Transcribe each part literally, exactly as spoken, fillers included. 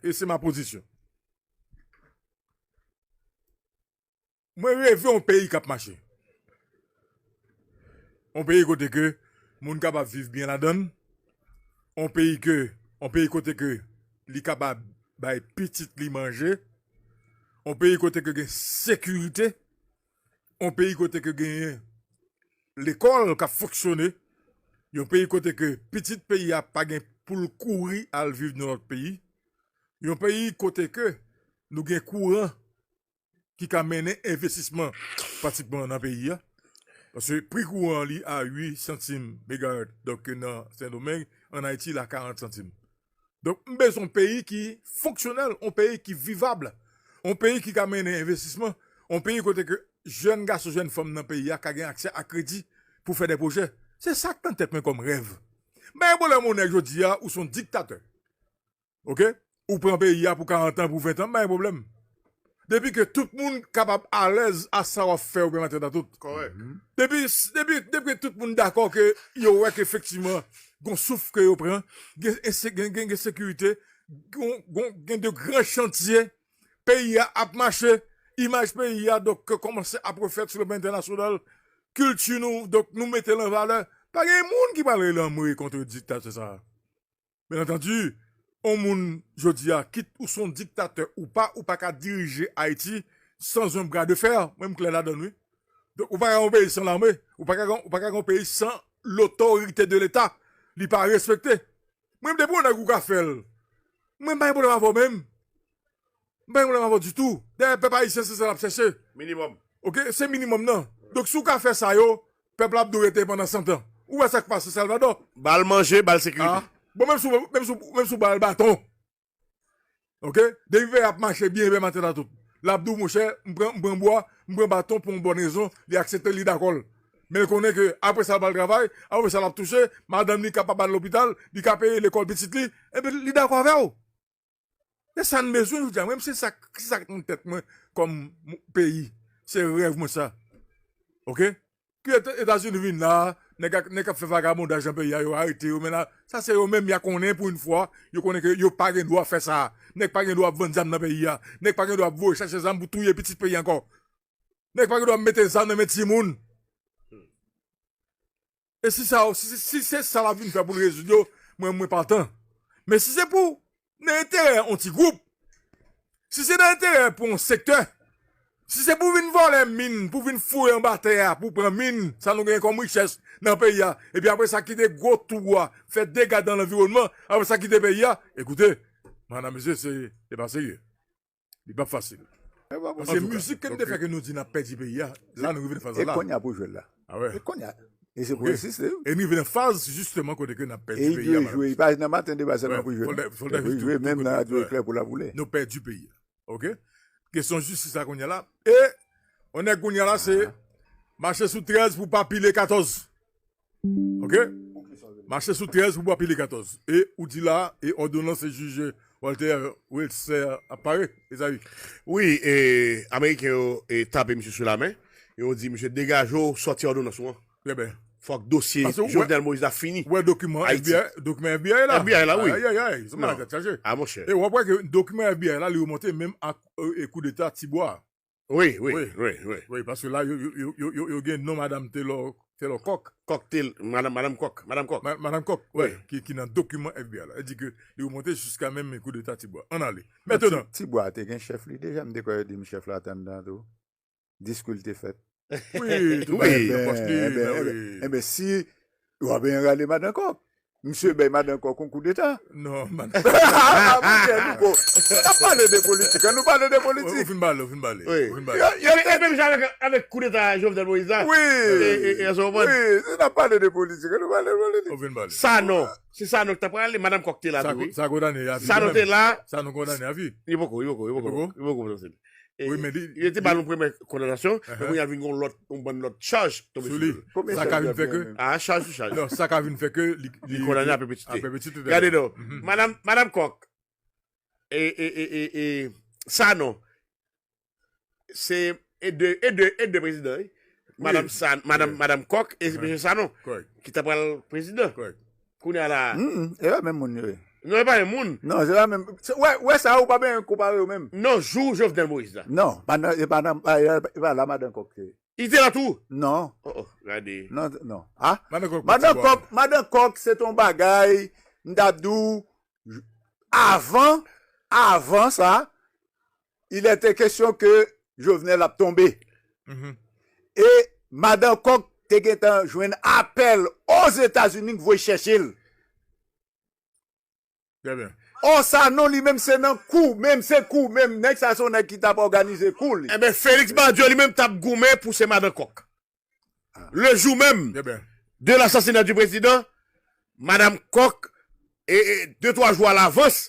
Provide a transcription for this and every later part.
e se ma pozisyon. Mwen reve yon peyi k ap mache. Yon peyi kote ke moun kapab viv byen ladan l. Yon peyi ke, yon peyi kote ke li kapab bay pitit li manje. Yon peyi kote ke gen sekirite. Yon peyi kote ke genyen lekòl k ap fonksyone. Yon peyi kote ke pitit peyi a pa gen pou l kouri al viv nan lòt peyi. Yon peyi kote ke nou gen kouran ki ka mennen envestisman pratikman nan peyi a. Paske pri kouran li a uit santim megawat, donk nan Sendomeng, ann Ayiti, l a karant santim. Donk, m bezwen yon peyi ki fonksyonèl, yon peyi ki vivab, yon peyi ki ka mennen envestisman, yon peyi kote ke jèn gason, jèn fanm nan peyi a ka gen aksè a kredi pou fè de pwojè. Se sa k nan tèt mwen kòm rèv. M pa gen pwoblèm yon nèg jodi a, ou se yon diktatè. Oke? Ou pran peyi a pou karant an, pou ven an, m pa gen pwoblèm. Depi ke tout moun kapab alèz a sa w ap fè, ou pèmèt a tout. Kòrèk. Depi, depi, depi ke tout moun dakò ke yo wè ke efektivman, gon souf ke yo pran, gen, ense- gen, gen, gen sekirite, gon, gon, gen de gran chantye, peyi a ap mache, imaj peyi a, donk, ke kòmanse ap refèt sou le plan entènasyonal, kilti nou, donk, nou mete l an valè. Pa gen moun ki pral rele anmwe kont diktatè sa a. Byen antandi, yon moun jodi a, kit ou se yon diktatè ou pa, ou pa ka dirije Ayiti sans un bras de fer. Mwen, m klè ladan l, wi. Donk, ou pa ka gen yon peyi san lame, ou pa ka gen, ou pa ka gen yon peyi san lotorite de Leta. Li pa respekte. Mwen, depi yon nèg ou ka fè l, mwen, m pa gen pwoblèm avè w menm. M pa gen pwoblèm avè w ditou. Dayè, pèp ayisyen, se sa l ap chèche. Minimòm. Oke, se minimòm nan. Donk, si w ka fè sa yo, pèp la ap dwe rete pandan san tan. Ou wè sa k pase Salvadò? Ba l manje, ba l sekirite. Ah. Bon, menm si w, menm si w, menm si w ba l baton. Oke? Depi peyi a ap mache byen, byen maten a tout. L ap di w, monchè, m pran, m pran bwa, m pran baton pou yon bòn rezon, li aksepte, li dakò l. Men l konnen ke apre sa, l pral travay, apre sa, l ap touche, madanm li kapab al lopital, li ka peye lekòl pitit li, epi li dakò avè w. Se sa n bezwen jodi a. Mwen, se sa, se sa k nan tèt mwen kòm peyi. Se rèv mwen sa. Oke? Ke Eta- Etazini vin la, nèg ak- nèg k ap fè vagabondaj nan peyi a, yo arete yo, men la, sa se yo menm y a konnen pou yon fwa, yo konnen ke yo pa gen dwa fè sa. Nèg pa gen dwa ap vann zam nan peyi a. Nèg pa gen dwa ap voye chache zam pou touye pitit peyi ankò. Nèg pa gen dwa ap mete zam nan men timoun. E si sa, si, si se sa l ap vin fè pou l rezoud yo, mwen, mwen patan. Men si se pou nan enterè yon ti gwoup, si se nan enterè pou yon sektè, si se pou vin vòlè min, pou vin fouye anba tè a, pou pran min, sa nou genyen kòm richès nan peyi a, epi apre sa kite gwo twou a, fè dega nan lanviwònman, apre sa kite peyi a, ekoute, madanm, mesye, se, se pa serye. Li p ap fasil. Paske mizik ke n te fè ke nou di n ap pèdi peyi a, la nou rive nan faz la. E kounye a pou jwe l la. Ah ouais. E kounye a. E se pou egziste, wi. E n rive nan faz, jisteman, kote ke n ap pèdi peyi a, madanm. E l dwe jwe, pa nan maten deba sèlman pou jwe. Fò l ta jwe menm nan radyo eklè pou l ap woule. Nou pèdi peyi a. Oke? Kesyon jistis la kounye a la. E, on nèg kounye a la, se mache sou trèz pou pa pile katòz. Oke? Mache sou trèz pou pa pile katòz. E ou di la, e òdonans se jij Walter Welser ap pare, mezanmi. Wi, e, Ameriken yo, e, tape misye sou lamen. Yo di, misye, degaje w, sòti òdonans ou an. Trè byen. Fòk dosye Jovenel Moïse la fini. Wè dokiman FBI, dokiman FBI la. FBI la, wi. Ay, ay, ay, se malad tèt chaje. Ah, monchè. E w ap wè ke dokiman FBI la, li remonte menm ak, e, e koudeta Tibwa. Wi, wi, wi, wi. Wi, paske la, yo, yo, yo, yo, yo, yo gen non madanm Taylor Taylor Cock. Cocktail, madanm, madanm Cock, madanm Cock. Ma- Madanm Cock, wi, ki, ki nan dokiman F B I la. Li di ke li remonte jiska menm kou deta Tibwa. Ann ale. Mentnan. Tibwa te gen chèf li deja, m te kwè yo di m chèf la te anndan tou. Diskou l te fèt. Wi, tout bagay te pwòch li. Enben, si yo ap rale madan Cock, misye bay madan Cock yon koudeta. Non, man. Monchè Louko, n ap pale de politik, ann nou pale de Ou politik. fin bale, ou fin bale. Wi. Ou fin bale. E menm jan avèk, avèk koudeta Jovenel Moïse la. Wi. E, e, e, Wi, si n ap pale de politik, ann nou pale de politik. Ou fin bale. Sanon. Se Sanon ki t ap prale, madanm Kòk te la tou, wi. Sa kondane a vi. Sanon te la. Sanon kondane a vi. Li poko, li poko, li poko. Li poko, li poko. Wi, men li. Li te ba nou premye kondanasyon, men kounye a vin gon lòt, yon bann lòt chaj tonbe Sou li. sou li. Sa ka vin fè ke. Ah, chaj sou chaj. Non, sa ka vin fè ke li. Li kondane a pèpetite. A pèpetite. Gade non. Madanm, madanm Kòk. E, e, e, e, e, Sanon. Se e de, e de, e de prezidan, wi. Madanm San, madanm, madanm Kòk e mesye Sanon. Ki ta pral prezidan. Kounye a la. E pa menm moun yo ye. Non, e pa menm moun. Non, se pa menm. Wè, wè sa ou pa byen konpare yo menm. Non, jou Jovenel Moïse la. Non, pa nan, e pa nan, e pa la madan Kòk te. Li te la tou. Non. Oh, oh, gade. Non, non. Ah, Madan Kòk. Madan Kòk, madan Kòk se ton bagay, m t ap di w, avan, avan sa, il était question que Jovenel ap tonbe. E madan Kòk te gentan jwenn apèl Ozetazini k voye chèche l. Trè byen. Ò Sanon li menm se nan kou, menm se kou, menm nèg sa se yon nèg ki t ap òganize kou li. Enben, Félix Badio li menm t ap goumen pou se madan Kòk. Le jou menm Trè byen. de l'assassinat du président, madanm Kòk, e, e, de twa jou alavans,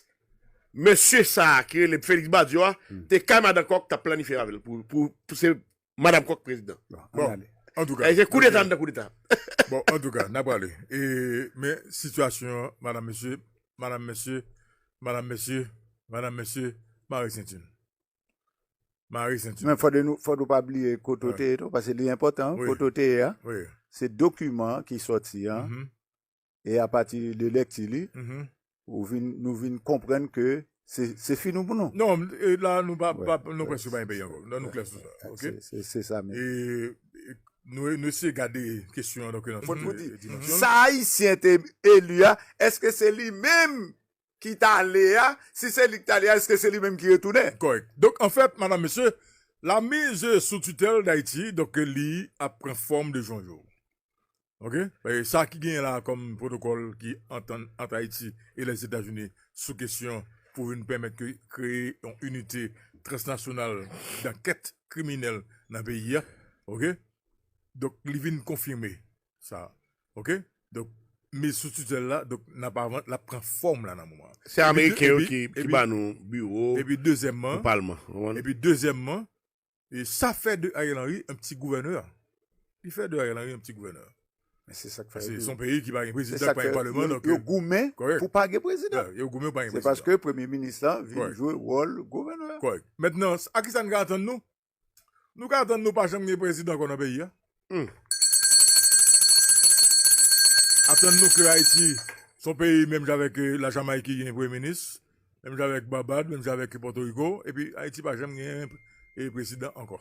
mesye sa a ki rele Félix Badio a, te kay madan Kòk, t ap planifye avè l pou, pou, pou se madanm Kòk prezidan. Bon, antouka. E se koudeta anndan koudeta. Bon, antouka, n ap prale. E, men sitiyasyon an, madanm, mesye, madanm, mesye, madanm, mesye, madanm, mesye, mare senti n. Mare senti n. Men fò de nou, fò nou pa bliye kote w te ye tou, paske li enpòtan, Wi. Kote w te ye a. Wi. Se dokiman ki sòti an, Mhm. E apati de lèkti li, Mhm. ou vin, nou vin konprann ke se, se fini pou nou. Non, e la nou pa, Wè, pa nou wè. Prèske pa gen peyi ankò. Non, nou klè sou sa. Ok. Se, se, se sa menm. E, e nou, nou eseye gade kesyon an, donk, nan Fò nou di, dimansyon. Sa Ayisyen te eli a, èske se li menm ki t ale a? Si se li ki t ale a, èske se li menm ki retounen? Kòrèk. Donk, anfèt, madanm, mesye, la mise sous tutelle d'Haïti, donk, li ap pran fòm de jou an jou. Ok? E sa ki genyen la kòm pwotokòl ki antann ant Ayiti e Lèzetazini sou kesyon pou vin pèmèt ke kreye yon inite transnasyonal dankèt kriminèl nan peyi a. Ok? Donk, li vin konfime sa. Ok? Donk, mise sous tutelle la, donk, n ap avan, l ap pran fòm la nan moman an. Se Ameriken yo ki, ki ba nou biwo. Epi dezyèmman, palman. Ou konprann? Epi dezyèmman, e sa fè de Ariel Henry yon ti gouvènè. Li fè de Ariel Henry yon ti gouvènè. Men se sa k fè Paske yo, se yon peyi ki pa gen se prezidan, sa ki k pa fè gen palman, yo, donk, yo goumen kòrèk. Pou pa gen prezidan. Yo goumen pou pa gen Se prezidan. Paske premye minis la vin Kòrèk. Jwe wòl gouvènè. Kòrèk. Mentnan, a ki sa n ka atann nou? Nou ka atann nou pa janm gen prezidan ankò nan peyi a. Hmm. Atann nou ke Ayiti se yon peyi menm jan avèk, eh, Lajamayik ki gen premye minis, menm jan avèk Babad, menm jan avèk Pòtoriko, epi Ayiti pa janm gen, eh, prezidan ankò.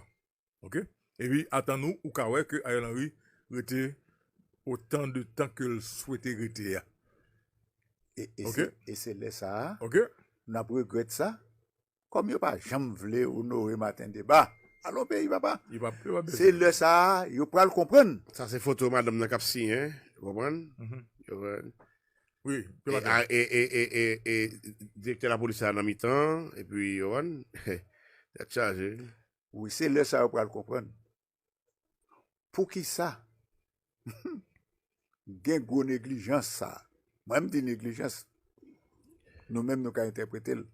Ok? Epi atann nou, ou ka wè ke Ariel Henry rete otan de tan ke l swete rete a. E, e Ok. se, e se lè sa a, Ok? n ap regrèt sa. Kòm yo pa janm vle onore Maten Deba. Alon peyi, papa. Yo pa, yo pa bezwen. Se lè sa a, yo pral konprann. Sa se foto madanm nan k ap siyen, ou konprann? Mhm. Ou konprann? Wi, E, a, e, e, e, e, e, direktè lapolis la nan mitan, epi, ou konprann? Tèt chaje. Wi, se lè sa a yo pral konprann. Poukisa gen gwo neglijans sa a? Mwen, m di neglijans. Nou menm, nou ka entèprete l.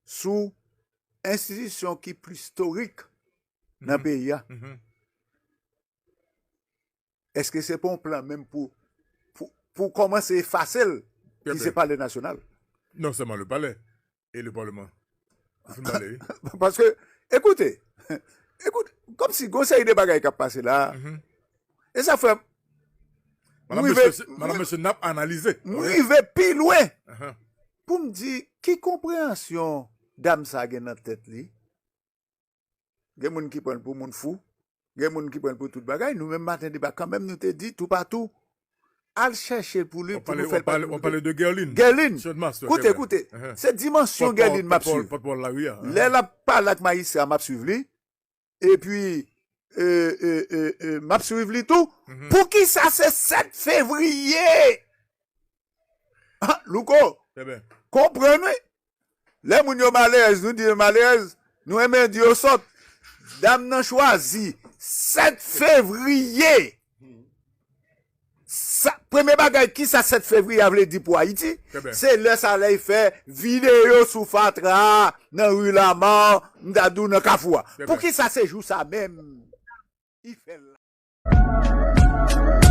Sou enstitisyon ki pli istorik nan Mhm. peyi a. Mhm. Èske se pa yon plan menm pou, pou, pou kòmanse efase l, ki Trè se byen. Palè Nasyonal? Non sèlman le palè e le paleman. Ou fin pale, wi. Paske, ekoute, ekoute, kòmsi gon seri de bagay k ap pase la. Mhm. E sa fè m Madanm, rive- mesye, madanm, mesye, n ap analize. m rive pi lwen Ahan. Pou m di ki konpreyansyon dam sa gen nan tèt li. Gen moun ki pran l pou moun fou. Gen moun ki pran l pou tout bagay. Nou menm Maten Deba kanmenm nou te di toupatou, al chèche pou li Ou pou pale, nou fè ou pale, ou pale de Guerline. Guerline. Short Master, Koute, Guerline. Koute. Uh-huh. Se dimansyon Pòt Pòl, Guerline m ap Pòt Pòl, swiv. Pòt Pòl Lari a. Uh-huh. Lè l ap pale ak majistra, m ap swiv li. Epi, e, e, e, m ap swiv li tou. Mhm. Poukisa se sèt fevriye? Ah, Louko, Trè byen. Konprann, wi. Lè moun yo malerèz, nou di yo malerèz, nou renmen di yo sòt. Dam nan chwazi sèt fevriye. Sa, premye bagay, kisa sèt fevriye a vle di pou Ayiti? Trè byen. Se lè sa lè y fè videyo sou fatra a, nan ri Lamar, m ta di w nan kafou a. Trè byen. Poukisa se jou sa menm? Li fè l la.